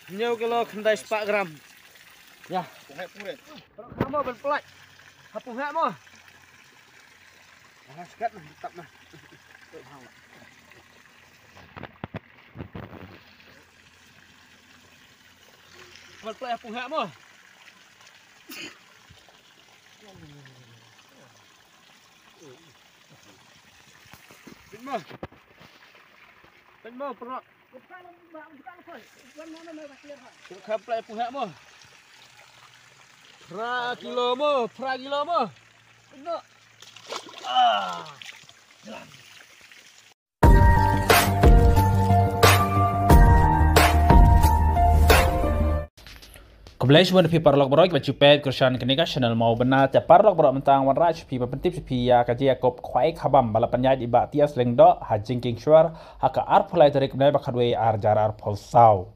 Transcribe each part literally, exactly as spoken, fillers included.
Hynñiew kilo khyndai spah gram. Ïa. Pung heh pung rit. Paralok mo, ban pynlait. Ha pung heh mo. Ah, skat na, tap na. Ban pynlait ha pung heh mo. Pynlait mo. Pynlait mo, paralok. Ka pynlait pung heh mo. Phra kilo mo, phra kilo mo. Pynlait. Ah. Khublei shibun ïa phi paralok baroh kiba ju peit kyrshan kane ka channel Mawbynna. Te paralok baroh mynta nga wanrah sha phi ban pyntip sha phi ïa ka jingïakob khwai khabam ba la pynïaid i Bah T S Lyngdoh ha Jingkieng Shwer ha ka arphew lai tarik bnai ba khatwei arhajar arphew saw.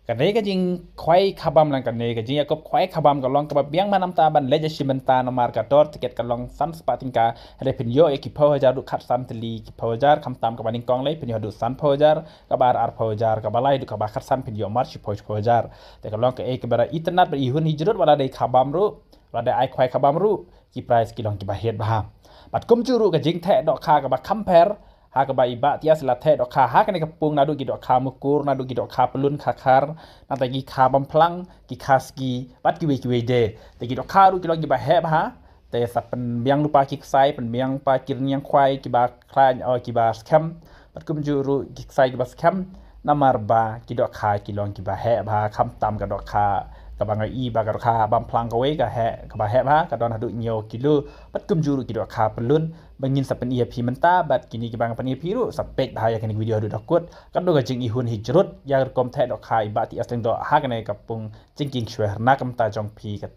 Kane ka jingkhwai khabam lane kane ka jingïakob khwai khabam ka long kaba biang bha namar ban leit ïa shi bynta namar ka dor tiket ka long san spah tyngka, hynrei phin ïoh ïa ki phew hajar haduh khatsan tylli ki phew hajar, khamtam kaba nyngkong lei phin ïoh haduh sanphew hajar, kaba ar arphew hajar, kaba lai haduh kaba khatsan phin ïoh mar shiphew shiphew hajar. Te ka long kaei kaba itynnad bad ihun hijrut, wat la dei khabam ruh, wat la dei ai khwai khabam ruh, ki prize ki long kiba het bha. Bad kumjuh ruh ka jingtheh dohkha kaba kham pher, ha kaba i Bah T S la theh dohkha ha kane ka pung, naduh ki dohkha mukur, naduh ki dohkha pyllun khakhar, nangta ki kha bamphlang, ki kha ski, bad kiwei kiwei de. Te ki dohkha ruh ki long kiba heh bha. Te sa pynbiang lypa ki ksai, pynbiang lypa ki rynïeng khwai kiba khlaiñ, oh, kiba skhem. Bad kumjuh ruh ki ksai kiba skhem, namar ba ki dohkha ki long kiba heh bha, khamtam ka dohkha kaba nga i ba ka dohkha bamphlang kawei ka heh, kaba heh bha, ka don haduh hynñiew kilo. Bad kumjuh ruh ki dohkha pyllun, ba ngin sa pyni ïa phi mynta, bad kine kiba nga pyni ïa phi ruh sa peit bha ïa kane ka video haduh da kut. Katno ka jingihun hijrut ïa ka rukom theh dohkha i Bah T S Lyngdoh ha kane ka pung Jingkieng Shwer na ka bynta jong phi kat,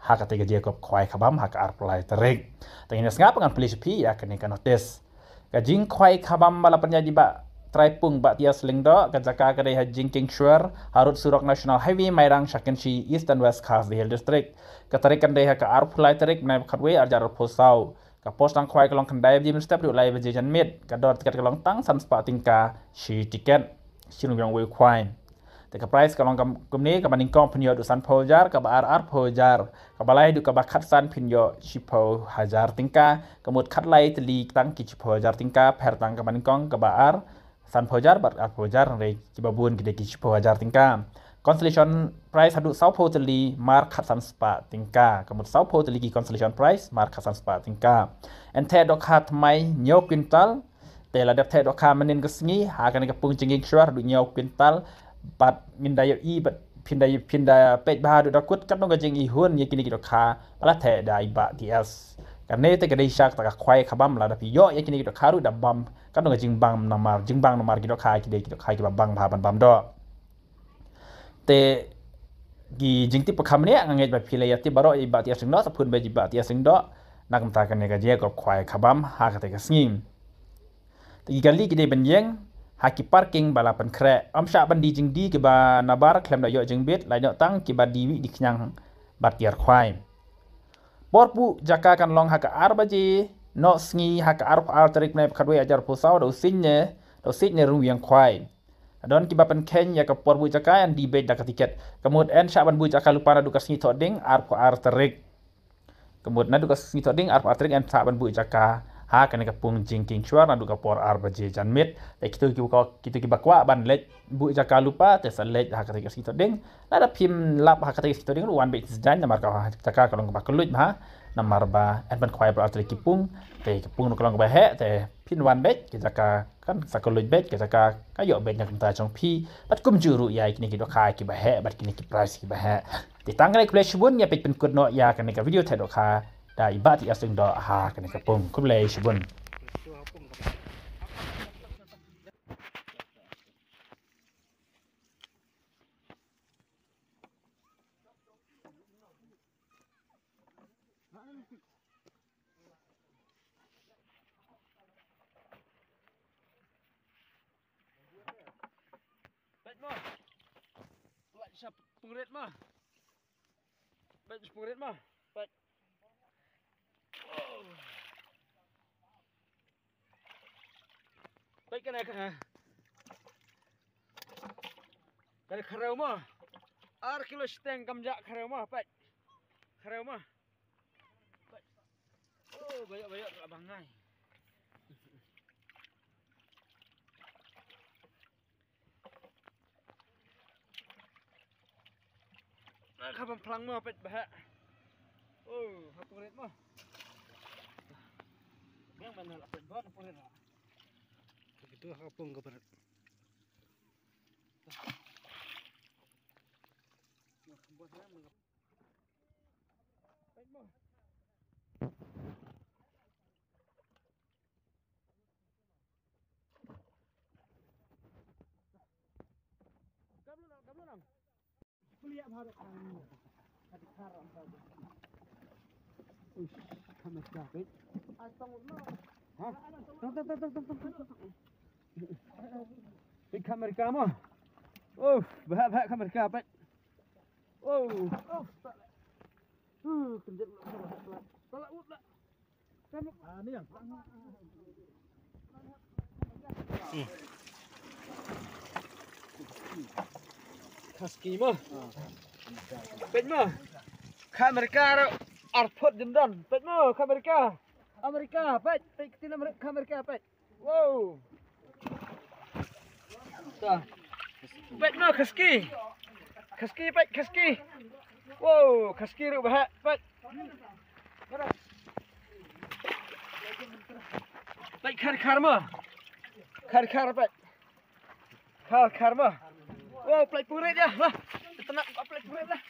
ha kata ka jingïakob khwai khabam ha ka arphew lai tarik. Te ngin ïa sngap, ngan plie sha phi ïa kane ka notis. Ka jingkhwai khabam ba la pynïaid i Bah Trai Pung Bah T S Lyngdoh, ka jaka ka dei ha Jingkieng Shwer, harud surok National Highway Mairang sha Kynshi, Eastern West Khasi Hills District. Ka tarik kan dei ha ka arphew lai tarik bnai ba khatwei arhajar arphew saw. Ka por sdang khwai ka long khyndai baje mynstep haduh lai baje janmiet. Ka dor tiket ka long tang san spah tyngka shi tiket, shi ryngwiang uwei u khwai. Te ka prize ka long kam-, kumne, kaba nyngkong phin ïoh haduh sanphew hajar, kaba ar arphew hajar, kaba lai haduh kaba khatsan phin ïoh shiphew hajar tyngka, ka mut khatlai tylli tang ki shiphew hajar tyngka, pher tang kaba nyngkong, kaba ar sanphew hajar bad arphew hajar, hynrei kiba bun ki dei ki shiphew hajar tyngka. Consolation prize haduh sawphew tylli mar khatsan spah tyngka, ka mut sawphew tylli ki consolation prize mar khatsan spah tyngka. Yn theh dohkha thymmai hynñiew kwintal, te la dep theh dohkha mynnin ka sngi ha kane ka pung Jingkieng Shwer haduh hynñiew kwintal, bad ngin da ïohi bad phin da, phin da peit bha haduh da kut katno ka jingihun ïa kine ki dohkha ba la theh da i Bah T S. Kane te ka dei sha kata ka khwai khabam, lada phi ïoh ïa kine ki dohkha ruh da bam, katno ka jingbam namar, jingbam namar ki dohkha ki dei ki dohkha kiba bang bha ban bam doh. Te ki jingtip ba kham bniah nga ngeit ba phi la ïa tip baroh ïa i Bah T S Lyngdoh, sa phone beit ïa i Bah T S Lyngdoh na ka bynta kane ka jingïakob khwai khabam ha kata ka sngi. Te ki kali ki dei ban ïeng ha ki parking ba la pynkhreh. Ym shah ban die jingdie kiba nabar khlem da ïoh jingbit, lait noh tang kiba die wih die khñiang bad ïar khwai. Por buh jaka kan long ha ka ar baje noh sngi ha ka arphew ar tarik bnai ba khatwei arhajar arphew saw, da u seng ne, da u seng ne ryngwiang khwai. Don kiba pynkheiñ ïa ka por buh jaka, yn die beit da ka tiket. Ka mut yn shah ban buh jaka lypa naduh ka sngi Thohdieng arphew ar tarik. Ka mut naduh ka sngi Thohdieng arphew ar tarik yn shah ban buh jaka ha kane ka pung Jingkieng Shwer naduh ka por ar baje janmiet. Te kito kiba, kito kiba kwah ban leit buh jaka lypa te sa leit ha kata ka sngi Thohdieng. Lada phim lap ha kata ka sngi Thohdieng ruh wan beit sdang namar ka jaka ka long kaba kylluid bha. Namar ba yn pynkhwai arphew ar tarik ki pung, te ki pung ruh ka long kaba heh, te phin wan beit, ka jaka kan sa kylluid beit, ka jaka ka ïoh beit na ka bynta jong phi. Bad kumjuh ruh ïa kine ki dohkha kiba heh bad kine ki prize kiba heh. Te tang kane, khublei shibun, ïa peit pynkut noh ïa kane ka video theh dohkha da i Bah T S Lyngdoh ha kane ka pung. Khublei shibun. Peit mo. Peit sha pung rit mo. Peit sha pung rit mo. Peit. Peit kane ka. Kane ka reu mo. Ar kilo shiteng kam jah kharew ma, peit. Kharew ma. Peit. Oh, bayoh, bayoh, la bangai. Na ka bam phlang mo, peit, bah. Oh, ha purit mo. Yang mana lah, peit, bon purit. Begitu ha pung ka purit. Uish, kamera, peit. Ha? Tong, tong, tong. Peit kamera mo. Oh, bah, bah, kamera, peit. Oh. Oh, tak. Uh, kejap. Salah, salah, salah. Ah, ni yang. Kaski mo. Peit mo. Kamera ro arpot jendon. Peit mo, kamera. Amerika, peit, peit, kti Amerika, peit. Wow. Ta. Peit mo, kaski. Kaski, peit, kaski. Wow, kaski ro bah, peit. Peit khar khar mo. Khar khar, peit. Khar khar mo. Wow, peit purit ya. Lah. Tenak peit purit lah.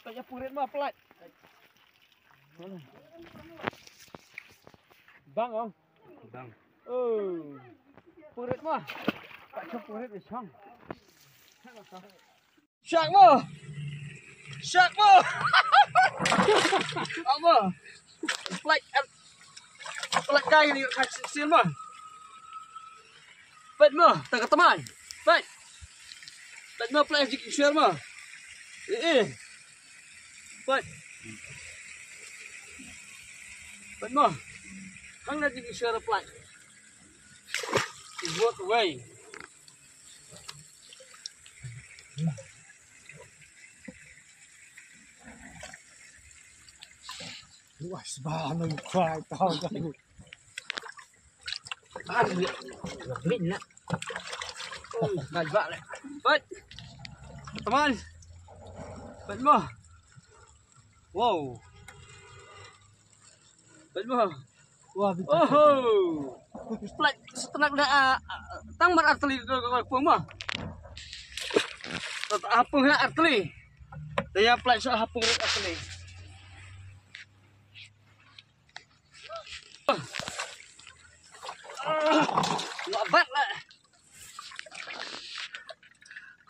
Peit purit mo, peit. Bang, ong. Bang. Oh. Purit mo. Peit purit di song. Shark mo. Shark mo. Apa? Peit, peit kai ni, kai sil mo. Peit mo, tang ka tmai. Peit. Peit mo, peit jik share mo. Eh, eh. Peit. Peit mo. Hang na jik share peit. What way? Wah, sbah no kwai tau. Min na. Ngai ba le. Peit. Teman. Peit mo. Wow. Peit mo. Wah, bita. Oho. Peit, setenak da, ah, ah, tang mar arteli ka, ka, ka pung mo. Tat apung ha arteli. Daya peit sa apung arteli. Ah, ngebat lah.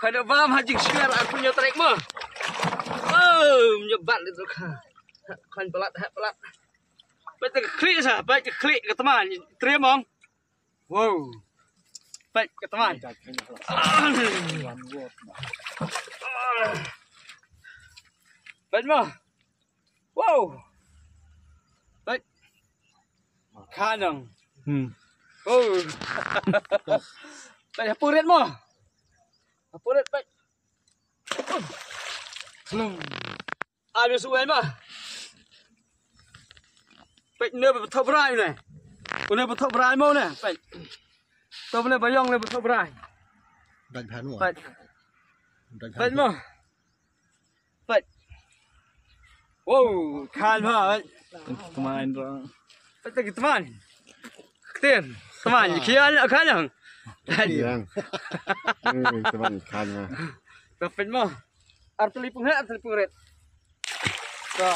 Kada bam ha jing share aku nyo trek mo. Oh, ngebat itu ka. Kan pelat, ha pelat. Peit ka klik sa, peit ka klik ka teman. Trim ong. Wow. Peit ka teman. Peit mo. Wow. Peit. Khanang. Hmm. Oh. Peit, ha purit mo. Ha purit, peit. Ai, me suai ma. Peit, ne ba thok brai ne. Une ba thok brai mo ne. Peit. To ne ba yong ne ba thok brai. Dai phan mo. Peit. Dai phan. Peit mo. Peit. Wow, khan ba, peit. Teman rong. Peit, teman. Ktien. Teman, kian khan yang. Yang. Hmm, teman khan ba. Peit mo. Arteli pung ha, arteli pung ret. Ka.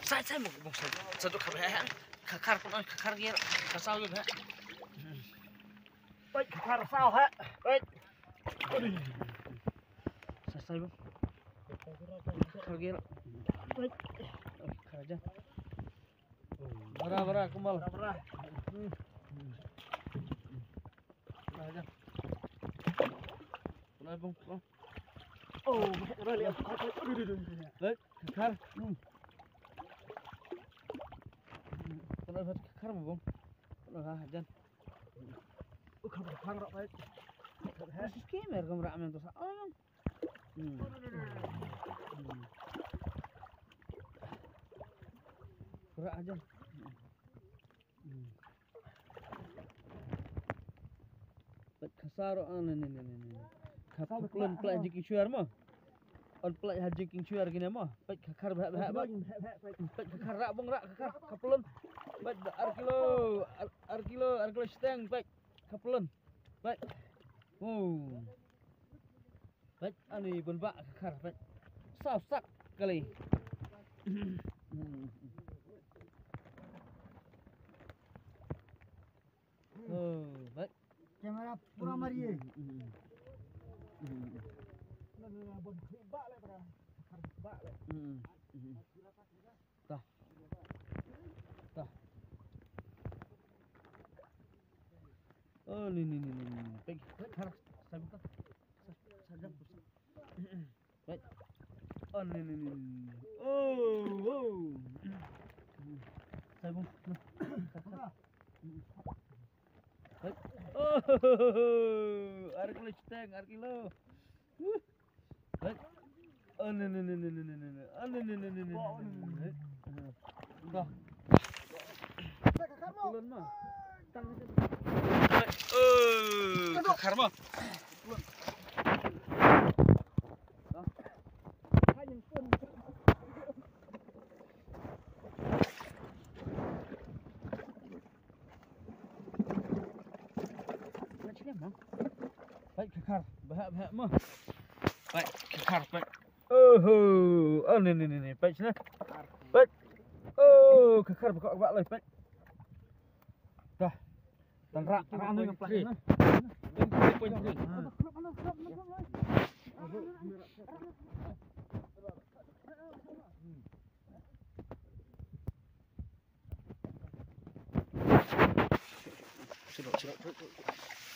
Sai, sai, mo, mo, sai, sai, tu kar, eh, eh. Kakar pun, kakar gel, kasau juga. Oi, kakar sau, ha. Oi. Sai, sai, mo. Kakar gel. Oi, kakar aja. Bara, bara, kumal. Bara, bara. Hmm. Bara aja. Bong, bong. Oh, bong. Bong, khar. Hmm. Bong, khar, bong. Bong, ha, jan. Oh, khar, khar, khar, khar. Skimmer kam rak men tu sa. Oh, bong. Hmm. Hmm. Rak jan. Hmm. Peit khasar, ah, ne, ne, ne, ne, ne. Khasar, khapylon, peit ha jingkieng shuar mo. On peit ha jingkieng shuar kine mo. Peit khar bha bha. Peit khar, rak bong, rak khar, khapylon. Peit ar kilo, ar, ar kilo, ar kilo shiteng, peit khapylon. Peit. Oh. Peit, ani bun ba khar, peit. Saw sak kali. Oh, peit. Camera pura mari. Na, na, na, bun ba le para. Khar ba le. Tah. Tah. Oh, ni, ni, ni, ni, ni. Peit, peit, khar, sa buka. Sa, sa jam. Peit. Oh, ni, ni, ni, ni. Oh, oh. Sa bung. Peit. Oh, ar kilo shiteng, ar kilo. Peit. Oh, ne, ne, ne. Oh, ne, ne, ne. Dah. Ulun mah. Tang aja. Oh, khar mah. Ulun. Dah. Peit khar, bha bha mo. Peit khar, peit. Oho, oh, ne, ne, ne, ne, peit sini. Peit. Oh, khar bha bha lei, peit. Dah. Tang rak, rak ni plat ni. Twenty three point three.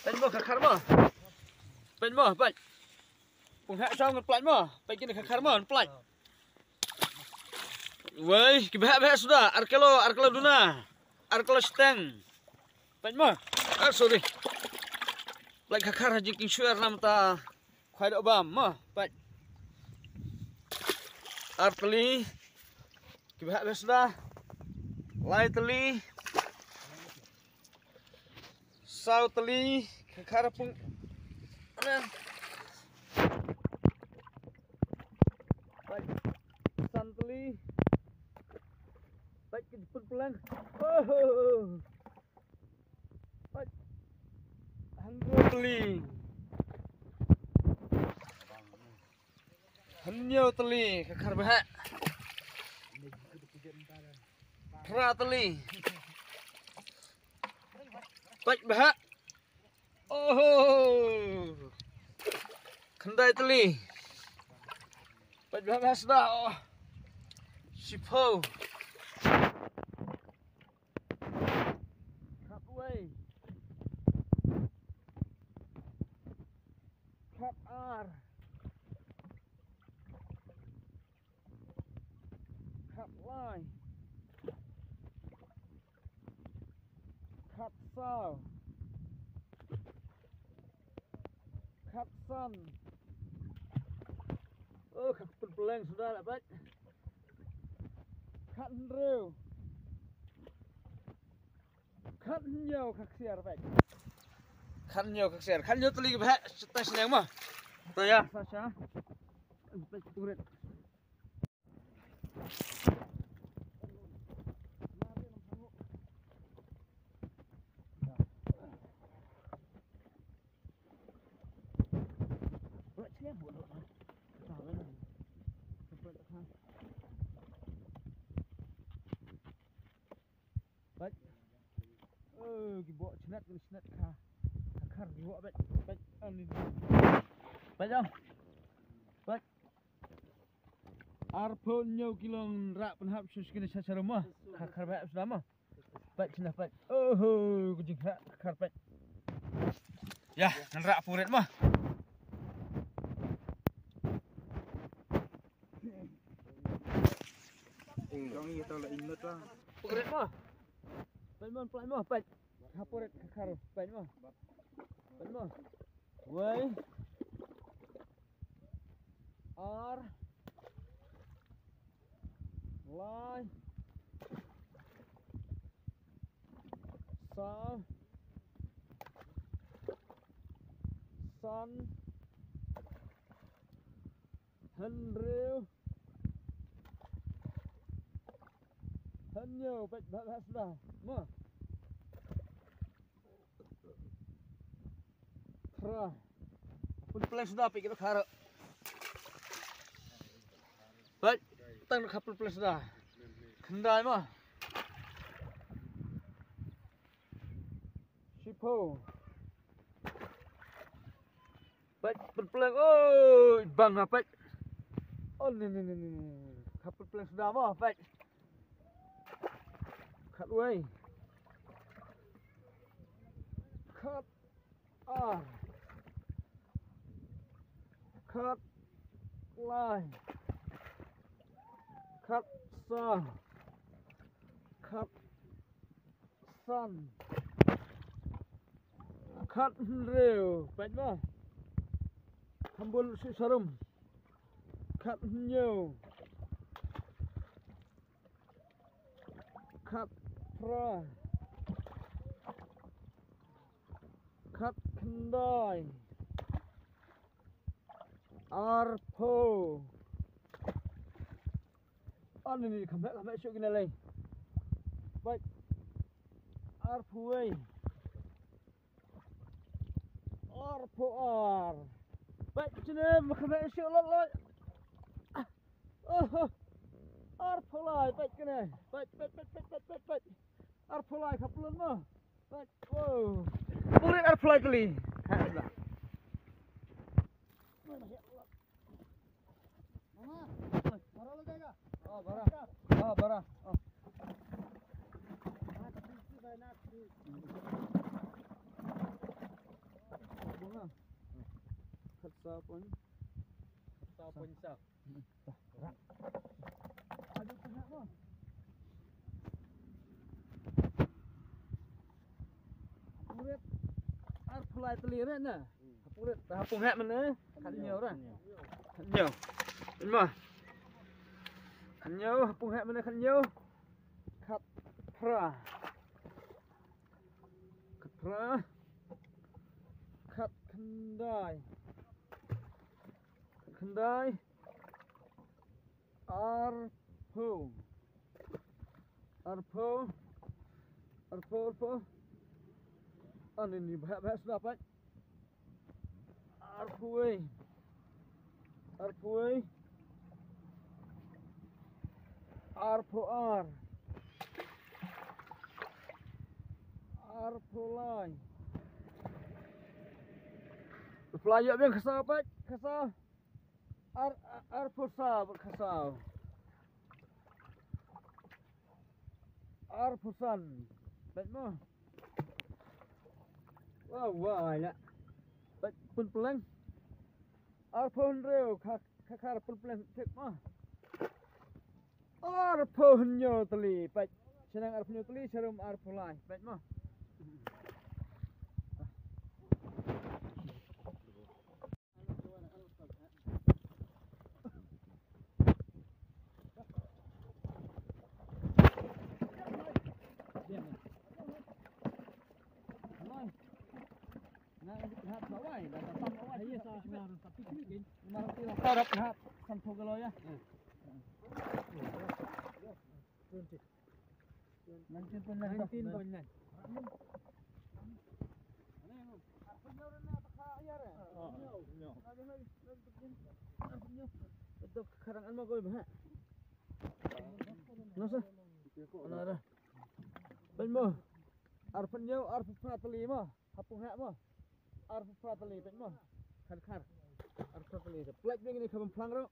Peit mo, khar mo. Peit mo, peit. Pung heh saw ngan peit mo. Peit kine khar mo, peit. Wei, ki bha bha suda. Ar kilo, ar kilo duna. Ar kilo shiteng. Peit mo. Ah, sorry. Peit khar ha jingkieng shuar namar ta khwai doh bam mo. Peit. Ar tylli. Ki bha bha suda. Lai tylli. Saw tylli. Khar pung. Ana. Peit. San tylli. Peit ki jingpun plang. Oh. Peit. Hynriew tylli. Hynñiew tylli, khar bha. Phra tylli. Peit bha. Oh. Khyndai tylli. Peit bha bha suda. Oh. Shiphew. Khatwei. Khatar. Khatlai. Khatsaw. Khatsan. Oh, khatpynpleng suda la, peit. Khathynriew. Khathynñiew khaksiar, peit. Khathynñiew khaksiar. Khathynñiew tylli ki bha, sha ta shneng mo. To ïa. Sa sha. Peit, uret. Peit. Oh, ki bok chnat, ki chnat kha. Khar ki bok, peit, peit. Ani. Peit, ah. Peit. Arphew hynñiew kilo ngan rah pynhap sha kine sha sharum mo. Khar, khar bha suda mo. Peit sini peit. Oho, ka jingkhar, khar peit. Ïa, ngan rah puret mo. Pukrit mo. Peit mo, peit mo, peit. Hapurit ka khar, peit mo. Peit mo. Wei. Ar. Lai. Saw. San. Hynriew. Hynñiew, peit ba ba sda. Mo. Phra. Pynpleng sda peit ki ba khara. Peit. Tang ka pynpleng sda. Khyndai mo. Shiphew. Peit, pynpleng, oi, bang ha peit. Oh, ni, ni, ni, ni, ni. Ka pynpleng sda mo, peit. Khatwei. Khatar. Khatlai. Khatsaw. Khat san. Khathynriew. Peit mo. Khambul shisharum. Khathynñiew. Khatphra. Khatkhyndai. Arphew. Ani ni kham heh, kham heh shuh kine lei. Peit. Arphew wei. Arphew ar. Peit kine ma kham heh shuh lot lot. Ah. Oh. Arphew lai, peit kine. Peit, peit, peit. Arphew lai ka pylon mo. Peit. Wow. Pukrit arphew lai tylli. Ha, dah. Mama, bara lagi ka? Oh, bara. Oh, bara. Oh. Bunga. Khatsaw point. Khatsaw point saw. Hapurit arphew lai tylli re na. Hapurit, hapoh heh mynne. Khathynñiew re. Khathynñiew. Mynne. Khathynñiew, hapoh heh mynne khathynñiew. Khatphra. Khatphra. Khatkhyndai. Khatkhyndai. Arphew. Arphew. Arphew, arphew. Ani ni ba heh, ba heh shuh peit. Arphew wei. Arphew wei. Arphew ar. Arphew lai. Arphew lai, ïoh biang khatsaw peit, khatsaw. Ar, ar, arphew saw, khatsaw. Arphew san. Peit mo. Wah, wah, ïa. Peit, pynpleng. Arphew hynriew, ka, ka khar pynpleng thik mo. Arphew hynñiew tylli, peit. Shaneng arphew hynñiew tylli, sharum arphew lai, peit mo. Nineteen point nine. Nineteen point nine. Betul, kharang an ma koi ba. Nasa. Nara. Peit mo. Arphew hynñiew, arphew phra tylli mo. Hapoh heh mo. Arphew phra tylli, peit mo. Khar khar. Arphew phra tylli. Plek biang ni khabym phlang ruh.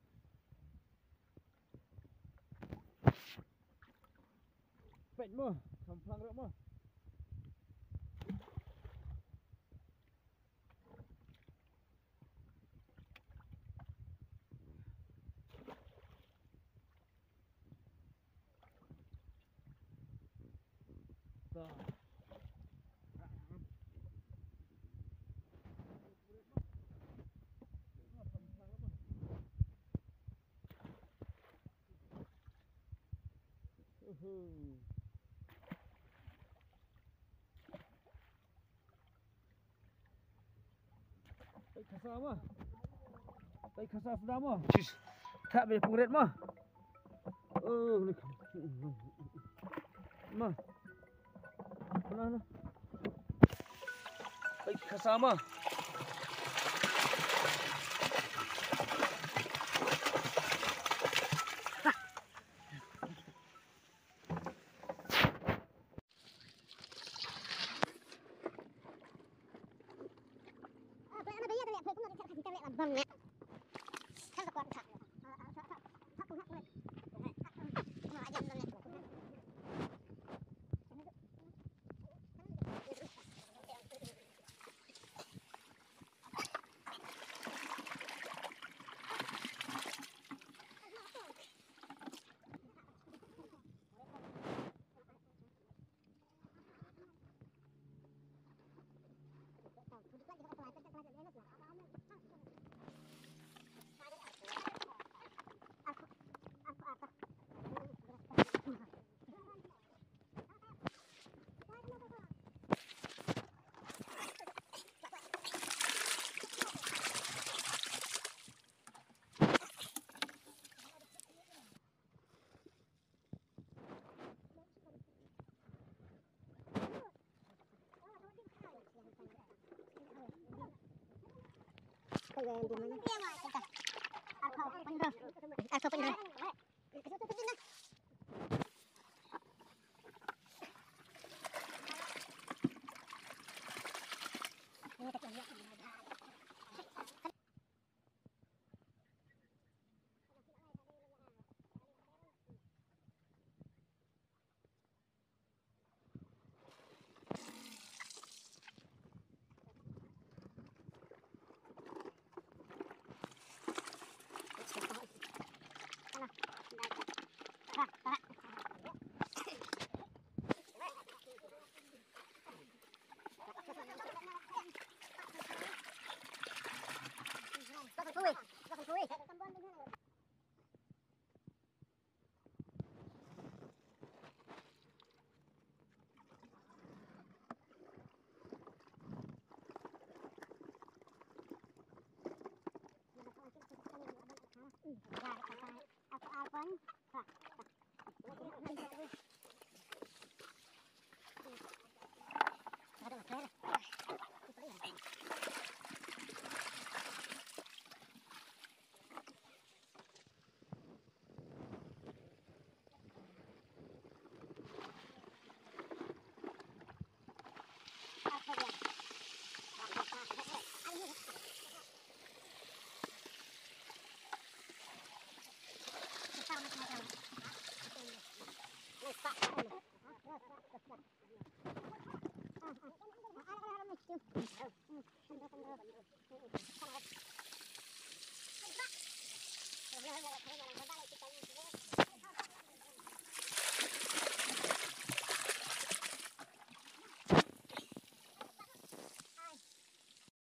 Peit mo, kham phlang ruh mo. Peit khasa ma. Peit khasa suda ma. Sis. Thak be pungret ma. Oh, ni. Ma. Mana, mana? Peit khasa ma.